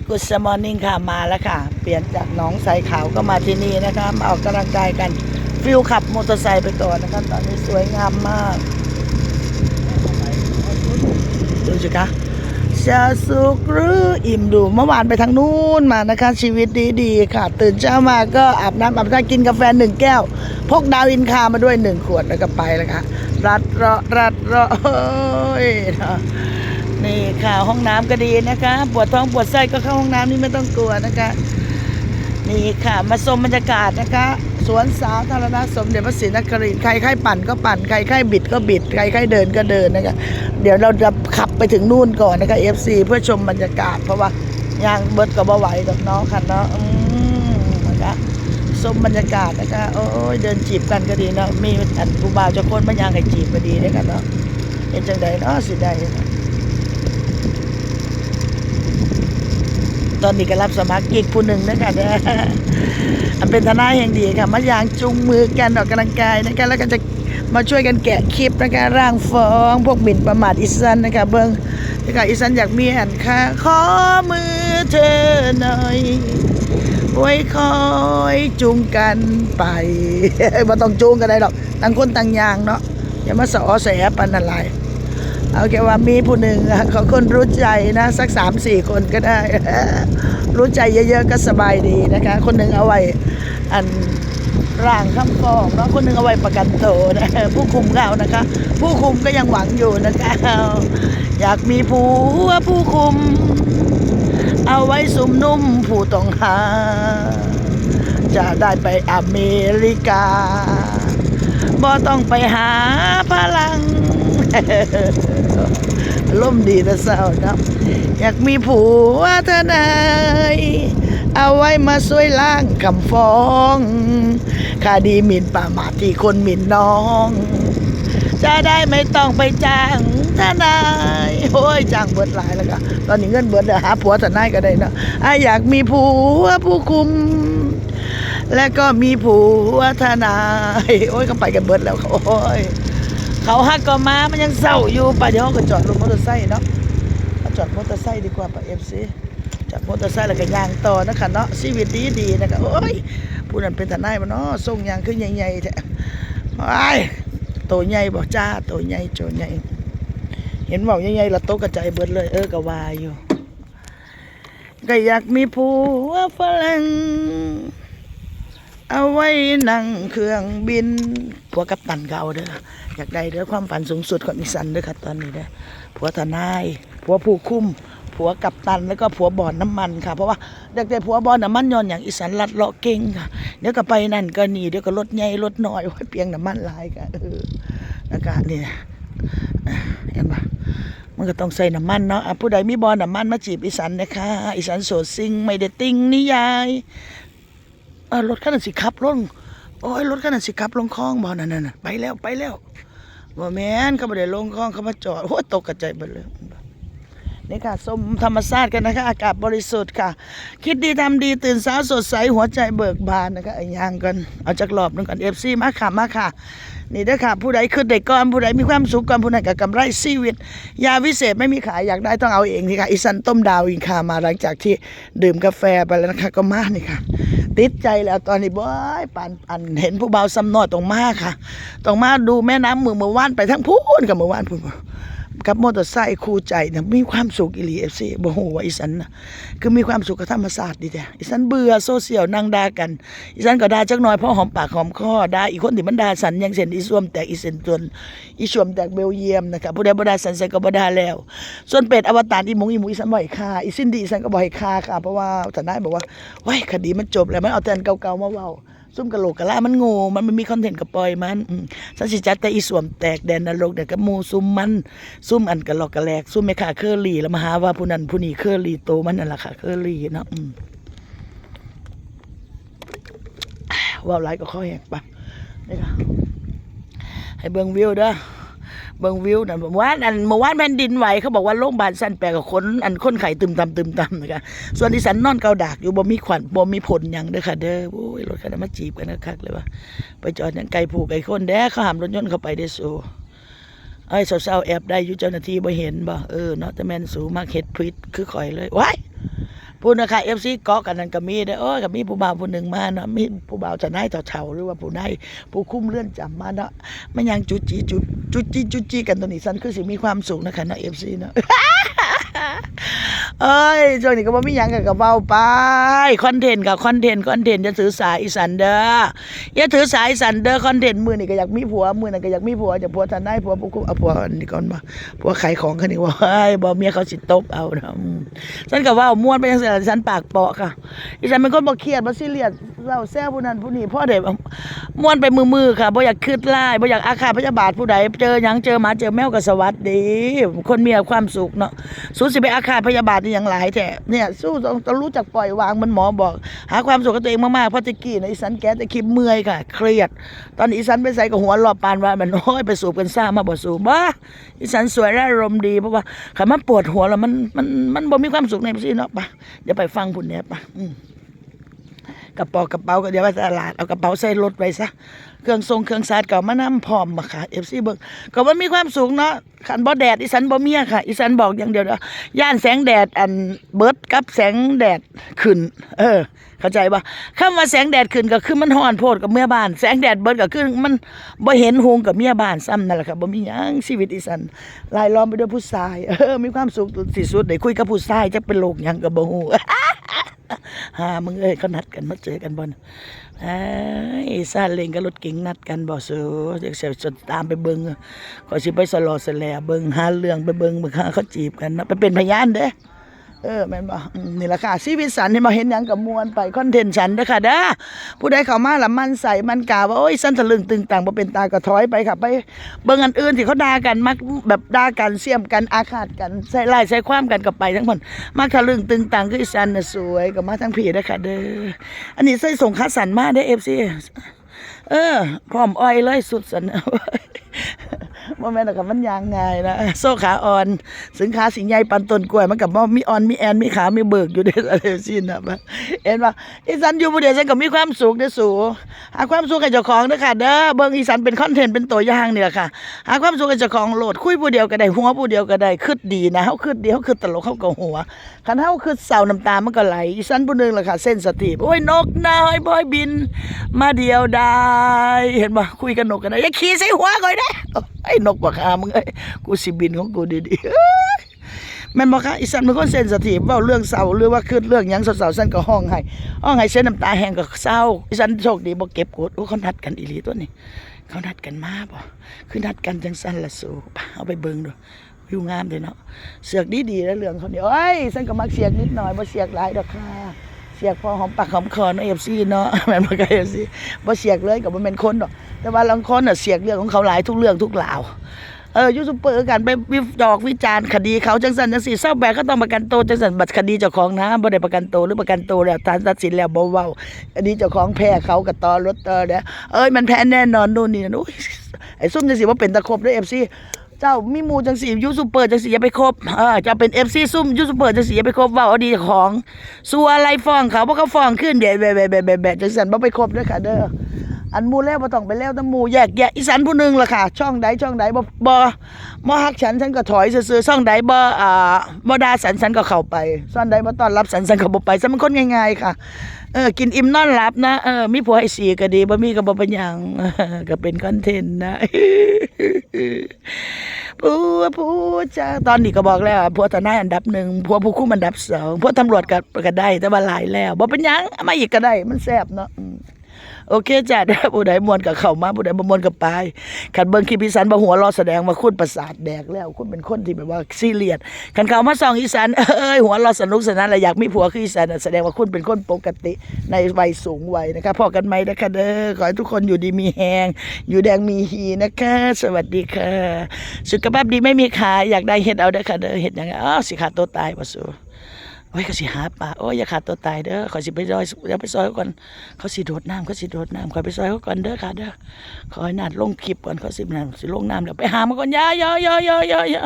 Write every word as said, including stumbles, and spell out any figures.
Good morning ค่ะ มาแล้วค่ะ เปลี่ยนจากหนองทรายขาวก็มาที่นี่นะคะ มาออกกำลังกายกัน ฟิลขับมอเตอร์ไซค์ไปก่อนนะคะ ตอนนี้สวยงามมาก ดูสิคะ จะสุขหรืออิ่มดู เมื่อวานไปทางนู้นมานะคะ ชีวิตดีๆค่ะ ตื่นเช้ามาก็อาบน้ำอาบท่ากินกาแฟหนึ่งแก้ว พกดาวอินคามาด้วยหนึ่งขวดแล้วก็ไปแล้วค่ะ รัดเราะรัดเราะ โอ้ยเนาะ นี่ค่ะ ห้องน้ำก็ดีนะคะ ปวดท้องปวดไส้ก็เข้าห้องน้ำนี่ไม่ต้องกลัวนะคะ นี่ค่ะ มาชมบรรยากาศนะคะ สวนสาธารณะสมเด็จพระศรีนครินทร์ ใครใครปั่นก็ปั่น ใครใครบิดก็บิด ใครใครเดินก็เดินนะคะ เดี๋ยวเราจะขับไปถึงนู่นก่อนนะคะ เอฟซี เพื่อชมบรรยากาศ เพราะว่าย่างเบิดก็บ่ไหวดอกเนาะค่ะเนาะ อืม นะคะ ชมบรรยากาศนะคะ โอ้ย เดินจีบกันก็ดีเนาะ มีอันผู้บ่าวจักคนมาย่างให้จีบก็ดีเด้อค่ะเนาะ เฮ็ดจั่งใดเนาะสิได้ ตอนนี้ก็รับสมัครกิ๊กผู้หนึ่งนะคะเด้อ อันเป็นทนายแห่งดีค่ะ มาย่างจูงมือกันออกกำลังกายนะคะ แล้วก็จะมาช่วยกันแกะคลิปนะคะ ร่างฟ้องพวกหมิ่นประมาทอีสันนะคะ เบิ่งนะคะ อีสันอยากมีอันค่ะ ขอมือเธอหน่อย ไว้คอยจูงกันไป บ่ต้องจูงก็ได้ดอก ต่างคนต่างย่างเนาะ อย่ามาสะออสะแอปานนั้นหลาย เอาแค่ว่ามีผู้หนึ่งอะ ขอคนรู้ใจนะ สักสามสี่คนก็ได้ รู้ใจเยอะๆก็สบายดีนะคะ คนหนึ่งเอาไว้ อัน ร่างคำฟ้องเนาะ คนหนึ่งเอาไว้ประกันตัวนะ ผู้คุมก็เอานะคะ ผู้คุมก็ยังหวังอยู่นะคะ อยากมีผัวผู้คุม เอาไว้ซุมนุมผู้ต้องหา จะได้ไปอเมริกา บ่ต้องไปหาฝรั่ง อารมณ์ดีแต่เช้าเนาะ อยากมีผัวทนาย เอาไว้มาช่วยล้างคำฟ้อง คดีหมิ่นประมาทที่คนหมิ่นน้อง จะได้ไม่ต้องไปจ้างทนาย โอ้ย จ้างเบิดหลายแล้วก็ ตอนนี้เงินเบิดแล้ว หาผัวทนายก็ได้เนาะ อ่ะ อยากมีผัวผู้คุม และก็มีผัวทนาย โอ้ย เขาไปกันเบิดแล้ว โอ้ย เขาฮักก็มา มันยังเศร้าอยู่ ไป เดี๋ยวเราก็จอดรถมอเตอร์ไซค์เนาะ เอาจอดมอเตอร์ไซค์ดีกว่า ไป เอฟซี จอดมอเตอร์ไซค์แล้วก็ย่างต่อนะคะเนาะ ชีวิตดีๆนะคะ โอ้ย ผู้นั้นเป็นทนายบ่เนาะ ทรงย่างคือใหญ่ๆแท้ โอ้ย โตใหญ่บ่จ้า โตใหญ่ โตใหญ่ เห็นเว้าใหญ่ๆแล้วตกกระจายเบิดเลย เออ ก็ว่าอยู่ ก็อยากมีผัวฝรั่ง เอาไว้นั่งเครื่องบิน ผัวกัปตันก็เอาเด้อ อยากได้เด้อ ความฝันสูงสุดของอีสันเด้อค่ะ ตอนนี้เด้อ ผัวทนาย ผัวผู้คุม ผัวกัปตัน แล้วก็ผัวบ่อน้ำมันค่ะ เพราะว่าอยากได้ผัวบ่อน้ำมันย้อนหยัง อีสันลัดเลาะเก่งค่ะ เดี๋ยวก็ไปนั่นก็นี่ เดี๋ยวก็รถใหญ่รถน้อย โอ้ย เปลืองน้ำมันหลายค่ะ เออ แล้วก็นี่ เห็นปะ มันก็ต้องใส่น้ำมันเนาะ อ่ะ ผู้ใดมีบ่อน้ำมันมาจีบอีสันนะคะ อีสันโสดซิง ไม่ได้ติงนิยาย เออ รถคันนั้นสิขับลง โอ้ย รถคันนั้นสิขับลงคลองบ่ นั่นๆๆ ไปแล้ว ไปแล้ว บ่แม่น เขาบ่ได้ลงคลอง เขามาจอด โอ้ย ตกกระจายเบิดเลย นี่ค่ะ ชมธรรมชาติกันนะคะ อากาศบริสุทธิ์ค่ะ คิดดีทำดี ตื่นเช้าสดใส หัวใจเบิกบานนะคะ เอาย่างก่อน เอาจักรอบหนึ่งก่อน เอฟซี มาค่ะ มาค่ะ นี่เด้อค่ะ ผู้ใดคิดได้ก่อน ผู้ใดมีความสุขก่อน ผู้นั้นก็กำไรชีวิต ยาวิเศษไม่มีขาย อยากได้ต้องเอาเองนี่ค่ะ อีสันต้มดาวอินคามา หลังจากที่ดื่มกาแฟไปแล้วนะคะ ก็มานี่ค่ะ ติดใจแล้วตอนนี้ บ่อย ปานอันเห็นผู้บ่าวซ้ำน้อยต้องมาค่ะ ต้องมาดูแม่น้ำเมือง เมื่อวานไปทั้งพู้นกับเมื่อวานพู้น กับมอเตอร์ไซค์คู่ใจนะ มีความสุขอีหลี เอฟซี บ่ฮู้ว่าอีสันนะ คือมีความสุขกับธรรมชาติดีแท้ อีสันเบื่อโซเชียล นั่งด่ากัน อีสันก็ด่าจักหน่อย พอหอมปากหอมคอ ด่าอีกคนที่มันด่าสัน อย่างเช่น อีส้วมแตก อีเซนจน อีส้วมแตกเบลเยียมนะคะ ผู้ใดบ่ด่าสัน สันก็บ่ด่าแล้ว ส่วนเปรตอวตาร อีหมงอีหมู อีสันบ่ให้ฆ่า อีซินดี้ อีสันก็บ่ให้ฆ่าค่ะ เพราะว่าทนายบอกว่า โอ้ย คดีมันจบแล้ว มันเอาแต่อันเก่าๆมาเว้า ซุมกะโหลกกะลามันโง่ มันบ่มีคอนเทนต์ก็ปล่อยมัน อืม สันสิจัดแต่อีส้วมแตกแดนนรกเนี่ยกับหมู่ซุมมัน ซุมอันกะลอกกะแลก ซุมแม่ค้าเคอรี่ แล้วมาหาว่าผู้นั้นผู้นี้เคอรี่ โตมันนั่นล่ะค่ะ เคอรี่เนาะ อืม เว้าหลายก็คอแหกปะ นี่ค่ะ ให้เบิ่งวิวเด้อ เบิ่งวิวนั่น เมื่อวานอัน เมื่อวานแผ่นดินไหว เขาบอกว่าโรงพยาบาลชั้นแปดกับคน อันคนไข้ตึมตำตึมตำนะคะ ส่วนอีสันนอนเกาดากอยู่ บ่มีขวัญ บ่มีผลหยังเด้อค่ะเด้อ โอ้ย รถคันนั้นมาจีบกันคักๆเลยว่ะ ไปจอดหยังไกลผู้ไกลคนแด้ เขาห้ามรถยนต์เข้าไปเด้อสู ไอ้สาวๆแอบได้อยู่ เจ้าหน้าที่บ่เห็นบ่ เออเนาะ แต่แม่นสูมักเฮ็ดผิดคือข่อยเลย ว้าย พู้นนะคะ เอฟซี เกาะกันนั่นก็มีเด้อ โอ้ย ก็มีผู้บ่าวผู้หนึ่งมาเนาะ มีผู้บ่าวทนายเฒ่าๆ หรือว่าผู้นายผู้คุมเรือนจำมาเนาะ มันยังจุจิจุจุจิจุจิกันตัวนี้ สันคือสิมีความสุขนะคะเนาะ เอฟซี เนาะ เอ้ย ช่วงนี้ก็บ่มีหยังก็ ก็เว้าไป คอนเทนต์ก็คอนเทนต์ คอนเทนต์ อย่าถือสาอีสันเด้อ อย่าถือสาอีสันเด้อ คอนเทนต์ มื้อนี้ก็อยากมีผัว มื้อนั้นก็อยากมีผัว จะผัวทนาย ผัวผู้คุม เอาผัวอันนี้ก่อนบ่ ผัวขายของคันนี้ว่า เฮ้ย บ่เมียเขาสิตบเอานะ อืม สันก็เว้าม่วนไปจังซี่ล่ะ สันปากเปาะค่ะ อีสันเป็นคนบ่เครียด บ่ซีเรียส เว้าแซวผู้นั้นผู้นี้ พอได้ม่วนไปมื้อๆ ค่ะ บ่อยากคิดร้าย บ่อยากอาฆาตพยาบาทผู้ใด เจอหยัง เจอหมา เจอแมวก็สวัสดี คนมีความสุขเนาะ สู้สิไปอาฆาตพยาบาทอีหยังหลายแท้ เนี่ย สู้ต้อง ต้องรู้จักปล่อยวาง เหมือนหมอบอก หาความสุขกับตัวเองมากๆ เพราะตะกี้นะ อีสันแกะแต่คลิปเมื่อยค่ะ เครียด ตอนนี้อีสันไปไสก็หัวเราะปานว่ามัน โอ้ย ไปสูบกัญชามาบ่สูบ บ่ อีสันสวยและอารมณ์ดี เพราะว่าคันมันปวดหัวแล้วมัน มัน มันบ่มีความสุขในชีวิตเนาะ ไป อย่าไปฟังผู้นี้ ไป อืม กระเป๋ากระเป๋าก็อย่าไปตลาด เอากระเป๋าใส่รถไปซะ เครื่องทรงเครื่องชาร์จก็เอามานำพร้อมมาค่ะ เอฟซี เบิ่ง ก็มันมีความสุขเนาะ คันบ่แดด อีสันบ่เมียค่ะ อีสันบอกอย่างเดียวเด้อ ย้านแสงแดดอันเบิดกับแสงแดดขึ้น เออ เข้าใจบ่ คำว่าแสงแดดขึ้นก็คือมันร้อนโพดก็เมือบ้าน แสงแดดเบิดก็คือมันบ่เห็นหุงก็เมือบ้าน ส่ำนั่นล่ะค่ะ บ่มีหยัง ชีวิตอีสัน รายล้อมไปด้วยผู้ชาย เออ มีความสุขที่สุด ได้คุยกับผู้ชาย จักเป็นโรคหยังก็บ่ฮู้ ห่ามึงเอ้ย เขานัดกันมาเจอกันบ่น่ะ เอ้ย ซาเล้งกับรถเก๋งนัดกันบ่สู เดี๋ยวสิตามไปเบิ่ง ข้อยสิไปสะเลาะสะแหล่เบิ่ง หาเรื่องไปเบิ่ง เบิ่งหาเขาจีบกันเนาะ ไปเป็นพยานเด้ เออ แม่นบ่ อืม นี่ล่ะค่ะ ชีวิตสัน เห็นบ่ เห็นหยังก็ม่วนไป คอนเทนต์สันเด้อค่ะเด้อ ผู้ใดเข้ามาละหมั่นใส่หมั่นกาว่า โอ้ย สันทะลึ่งตึงตัง บ่เป็นตา ก็ถอยไปค่ะ ไปเบิ่งอันอื่นที่เขาด่ากัน มักแบบด่ากัน เสี้ยมกัน อาฆาตกัน ใส่ร้ายใส่ความกัน ก็ไปทั้งหมด มักทะลึ่งตึงตังคืออีสันน่ะสวย ก็มาทั้งพีเด้อค่ะเด้อ อันนี้ใส่ส่งขาสั้นมาเด้อ เอฟซี เออ พร้อมอ้อยเลยสุดสัน บ่แม่นดอกค่ะ มันย่างง่ายนะ โซ่ขาอ่อน ถึงขาสิใหญ่ปานต้นกล้วย มันก็บ่มีอ่อน มีแอ่น มีขาว มีเบิกอยู่เด้อ เอฟซี น่ะ เห็นบ่ อีสันอยู่ผู้เดียวสันก็มีความสุขเด้อสู หาความสุขให้เจ้าของเด้อค่ะเด้อ เบิ่งอีสันเป็นคอนเทนต์ เป็นตัวอย่างนี่ล่ะค่ะ หาความสุขให้เจ้าของโลด คุยผู้เดียวก็ได้ หัวผู้เดียวก็ได้ คิดดีนะ เฮาคิดดี เฮาคิดตลก เฮาก็หัว คันเฮาคิดเศร้า น้ำตามันก็ไหล อีสันผู้หนึ่งล่ะค่ะ เซนซิทีฟ โอ้ย นกน้อยบอยบิน มาเดียวดาย เห็นบ่ คุยกับนกก็ได้ อย่าขี่ใส่หัวข่อยเด้อ ไอ้นกบักห่ามึงเอ้ย กูสิบินของกูดีๆ เอ้ย แม่นบ่คะ อีสันเป็นคนเซนซิทีฟ เว้าเรื่องเศร้า หรือว่าคิดเรื่องหยังเศร้าๆ สันก็ฮ้องไห้ ฮ้องไห้เสียน้ำตาแห้งก็เศร้า อีสันโชคดีบ่เก็บกด โอ้ เขานัดกันอีหลีตัวนี้ เขานัดกันมาบ่ คือนัดกันจังซั่นล่ะสู ไป เอาไปเบิ่งดู วิวงามเด้เนาะ เสือกดีๆ แล้วเรื่องเขานี่ โอ้ย สันก็มักเสือกนิดหน่อย บ่เสือกหลายดอกค่ะ เสือกพอหอมปากหอมคอเนาะ เอฟซี เนาะ แม่นบ่คะ เอฟซี บ่เสือกเลยก็บ่แม่นคนดอก แต่ว่าลางคนน่ะเสือกเรื่องของเขาหลายทุกเรื่องทุกราว เออ ยูทูบเบอร์กันไปวิดอกวิจารณ์คดีเขาจังซั่นจังซี่ เซาแบกก็ต้องประกันตัวจังซั่น บัดคดีเจ้าของนะ บ่ได้ประกันตัวหรือประกันตัวแล้ว ศาลตัดสินแล้วบ่เว้า คดีเจ้าของแพ้เขาก็ต่อรถต่อแล้ว เอ้ย มันแพ้แน่นอน นู่นนี่นั่น โอ้ย ไอ้ซุมจังซี่บ่เป็นตาคบเด้อ เอฟซี เจ้ามีหมู่จังซี่ ยูทูบเบอร์จังซี่อย่าไปคบ เออ เจ้าเป็น เอฟซี ซุมยูทูบเบอร์จังซี่อย่าไปคบ เว้าเอาดีเจ้าของ สัวอะไรฟ้องเขา บ่เขาฟ้องคืน แบะ แบะ แบะ แบะ แบะ จังซั่นบ่ไปคบเด้อค่ะเด้อ อันหมู่แล้วบ่ต้องไปแล้วนำหมู่ แยกแยะ อีสันผู้หนึ่งล่ะค่ะ ช่องใดช่องใดบ่ บ่ บ่ฮักฉัน ฉันก็ถอยซื่อๆ ช่องใดบ่ อ่า บ่ด่าฉัน ฉันก็เข้าไป ช่องใดบ่ต้อนรับฉัน ฉันก็บ่ไป ฉันเป็นคนง่ายๆ ค่ะ เออ กินอิ่มนอนหลับนะ เออ มีผัวให้สี่ก็ดี บ่มีก็บ่เป็นหยัง ก็เป็นคอนเทนต์นะ ผัว ผัวจ้า ตอนนี้ก็บอกแล้ว ผัวทนายอันดับหนึ่ง ผัวผู้คุมอันดับสอง ผัวตำรวจก็ ก็ได้ แต่ว่าหลายแล้ว บ่เป็นหยัง เอามาอีกก็ได้ มันแซ่บเนาะ อืม โอเคจ้ะ เด้อ ผู้ใดม่วนก็เข้ามา ผู้ใดบ่ม่วนก็ไป คันเบิ่งคลิปอีสันบ่หัวเราะ แสดงว่าคุณประสาทแดกแล้ว คุณเป็นคนที่แบบว่าซีเรียส คันเข้ามาส่องอีสัน เอ้ย หัวเราะสนุกสนาน และอยากมีผัวคืออีสันน่ะ แสดงว่าคุณเป็นคนปกติในวัยสูงวัยนะคะ พ้อกันใหม่นะคะเด้อ ขอให้ทุกคนอยู่ดีมีแฮง อยู่แดงมีฮีนะคะ สวัสดีค่ะ สุขภาพดีไม่มีขาย อยากได้เฮ็ดเอาเด้อค่ะเด้อ เฮ็ดหยัง อ้าว สิฆ่าตัวตายบ่สู โอ้ย เขาสิหาปลา โอ้ย อย่าฆ่าตัวตายเด้อ ข้อยสิไปซอย อย่าไปซอยเขาก่อน เขาสิโดดน้ำ เขาสิโดดน้ำ ข้อยไปซอยเขาก่อนเด้อค่ะเด้อ ขอให้นัดลงคลิปก่อน เขาสิน้ำ สิลงน้ำแล้ว ไปหามาก่อน อย่า อย่า อย่า อย่า อย่า อย่า